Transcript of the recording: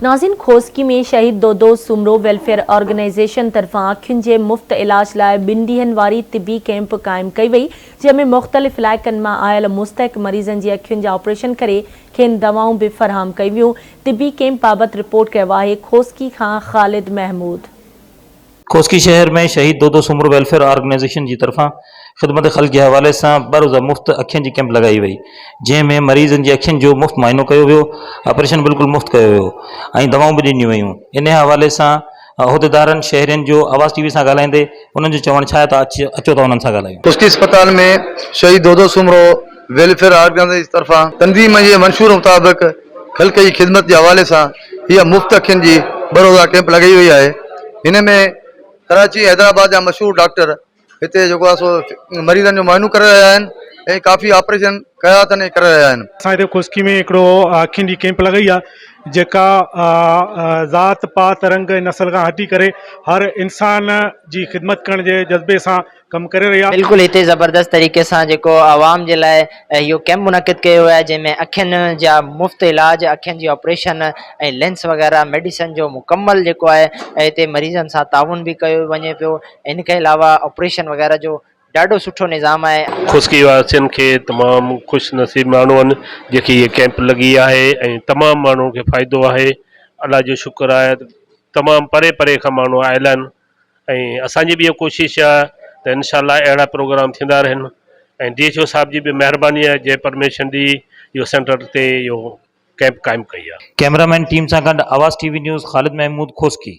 ناظرين کوسڪي ۾ شهيد Dodo Soomro welfare organisation طرفان اکين جي مفت علاج لاء ٻن ڏينهن واري طبي ڪئمپ قائم ڪئي وئي جنهن ۾ مختلف علائقن مان آيل مستحق مريضن جي اکين جا آپريشن ڪري کين دوائون به فراهم ڪيون ويون طبي ڪئمپ بابت رپورٽ ڪيو آهي کوسڪي کان خالد محمود. کوسڪي شهر ۾ شهيد دودو سومرو ويلفيئر آرگنائيزيشن جي طرفان خدمت خلق جي حوالي سان ٻه روزه مفت اکين جي ڪئمپ لڳائي وئي جنهن ۾ مريضن جي اکين جو مفت معائنو ڪيو ويو آپريشن بلڪل مفت ڪيو ويو ۽ دوائون به ڏنيون ويون انهي حوالي سان عهديدارن شهرين جو آواز ٽي وي سان ڳالهائيندي انهن جو چوڻ ڇا آهي ته اچو ته انهن سان ڳالهايون. کوسڪي اسپتال ۾ شهيد دودو سومرو ويلفيئر آرگنائيزيشن طرفان تنظيم جي منشور مطابق خلق جي خدمت جي حوالي سان هيء مفت اکين جي ٻه روزه ڪئمپ لڳائي وئي آهي. هن ۾ ڪراچي ۽ حيدرآباد جا مشهور ڊاڪٽر هتي جيڪو آهي سو مريضن جو معائنو ڪري رهيا آهن ۽ ڪافي آپريشن ڪيا اٿن ۽ ڪري رهيا آهن. اسان هتي کوسڪي ۾ هڪڙو اکين جي ڪئمپ لڳائي آهي جيڪا ذات پات رنگ ۽ نسل کان هٽي ڪري هر انسان جي خدمت ڪرڻ جي جذبي سان ڪم ڪري رهي آهي. بلڪل هتي زبردست طريقي سان جيڪو عوام جي لاء اهو ڪيمپ منعقد ڪيو ويو آهي جنهن ۾ اکين جا مفت علاج اکين جي آپريشن ۽ لينس وغيره ميڊيسن جو مڪمل جيڪو آهي هتي مريضن سان تعاون به ڪيو وڃي پيو ان کان علاوه آپريشن وغيره جو ڏاڍو سٺو نظام آهي. خشڪي واسين کي تمام خوش نصيب ماڻهو آهن جيڪي هي ڪيمپ لڳي آهي ۽ تمام ماڻهن کي فائدو آهي الله جو شڪر آهي تمام پري پري کان ماڻهو آيل آهن ۽ اسان جي به اها ڪوشش آهي ته انشاء الله اهڙا پروگرام ٿيندا رهن ۽ ڊي ايڇ او صاحب جي به مهرباني آهي جنهن پرميشن ڏئي اهو سينٽر تي اهو ڪئمپ قائم ڪئي آهي. ڪئميرا مين ٽيم سان گڏ Awaz T V news Khalid Mahmood Khoski.